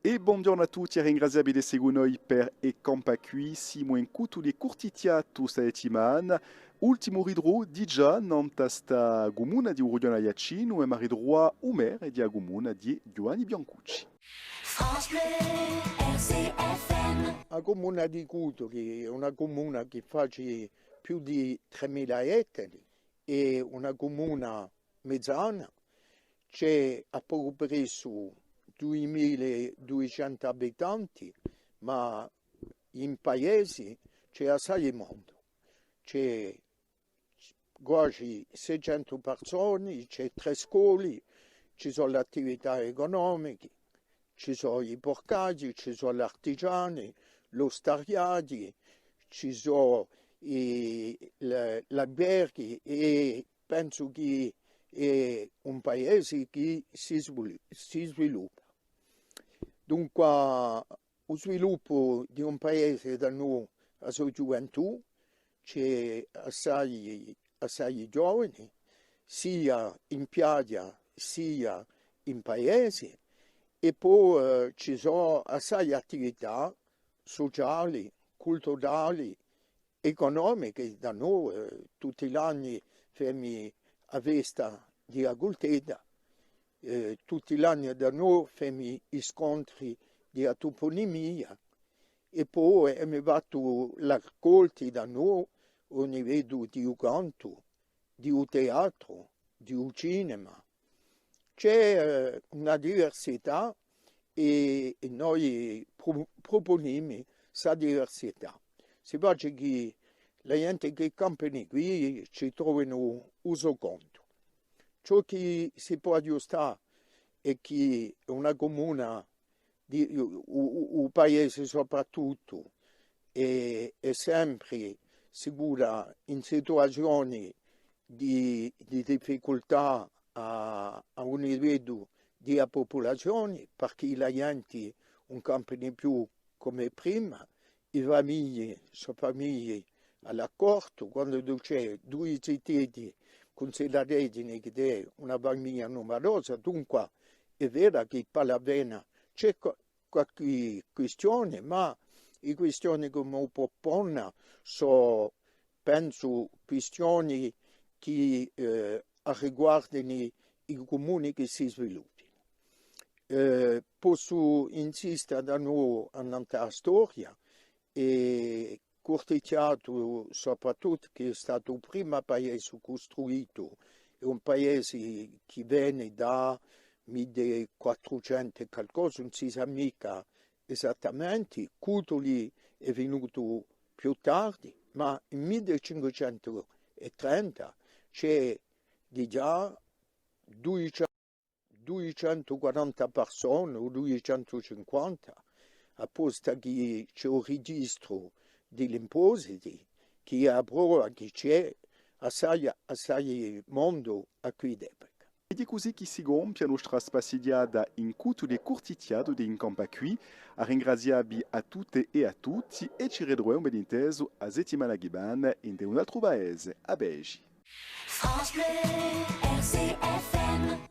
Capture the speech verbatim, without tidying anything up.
È bonghjornu à tutti, è ringrazià vi d'esse cù noi per È campà quì. Simu in Cutuli è Curtichjatu sta settimana. Ultimu ritrovu digià nant'à sta cumuna di u rughjone aiaccinu, è emu à ritruvà u merre di a cumuna, di Ghjuvanni Biancucci. France Bleu, R C F M. A cumuna di Cutuli hè una cumuna chì face più di tremila ettari, hè una cumuna mezzana, ci hè à pocu pressu dumila duiecentu abitanti, ma in paesi ci hè assai mondu. Ci hè quasi seicentu parsoni, ci hè trè scoli, ci sò l'attività ecunomiche, ci sò i purcaghji, ci sò l'artigiani, l'ustariaghji, ci sò i, l-, l'alberghi, è pensu chì hè un paesi chì si svili-, si sviluppa. Dunqua, u sviluppu di un paesi dà noi a so ghjuventù, ci hè assai, assai ghjovani, sia in piaghja, sia in paesi, è po, eh, ci sò assai attività suciali, culturali, ecunomichi dà noi, eh, tutti l'anni femi a festa di a Cultedda, eh, tutti l'anni dà noi femi i scontri di a tupunimia, è po emu fattu l'arcolti dà noi à u liveddu di u cantu, di u teatru, di u cinema. Ci hè, eh, una diversità è, è noi pru-, prupunimu sta diversità. Si face chì a ghjenti chì campani quì ci trovinu u so contu. Ciò chì si pò aghjustà hè chì una cumuna di, u, u, u paesi soprattuttu hè, hè sempri sicura in situazioni di, di difficultà à, à u liveddu di a pupulazioni, parchì a ghjenti ùn campani più cum'è prima, i famigli, sò famigli à l'accortu, quandu tù ci hè dui ziteddi, cunsidereghjini chì hè una famiglia numarosa, dunqua hè vera chì pà a pena ci hè qualchì quistioni, ma i quistioni ch'omu pò pona sò, pensu, quistioni chì, eh, arriguardini i cumuni chì si sviluppinu. Eh, possu insista dinò annant'à a storia, è Curtichjatu, soprattuttu, chì hè statu u primu paesi custruitu, hè un paesi chì veni da mille quattrucentu è calcosa, ùn si sà micca esattamenti, Cutuli hè vinutu più tardi, ma in mille cinquecentu è trenta ci hè digià duiecentu, duiecentu quaranta parsoni o duiecentu cinquanta, apposta chì ci hè u registru di l'impositi, chì hè a prova chì ci hè assai, assai mondu à quid'epica. Ed hè cusì chì si compie a nostra spassighjata in Cutuli è Curtichjatu di È campà quì. À ringrazià vi à tutte è à tutti è ci ritruvemu, ben intesu, a settimana chì veni in un altru paese. À vede ci. France Bleu, R C F M.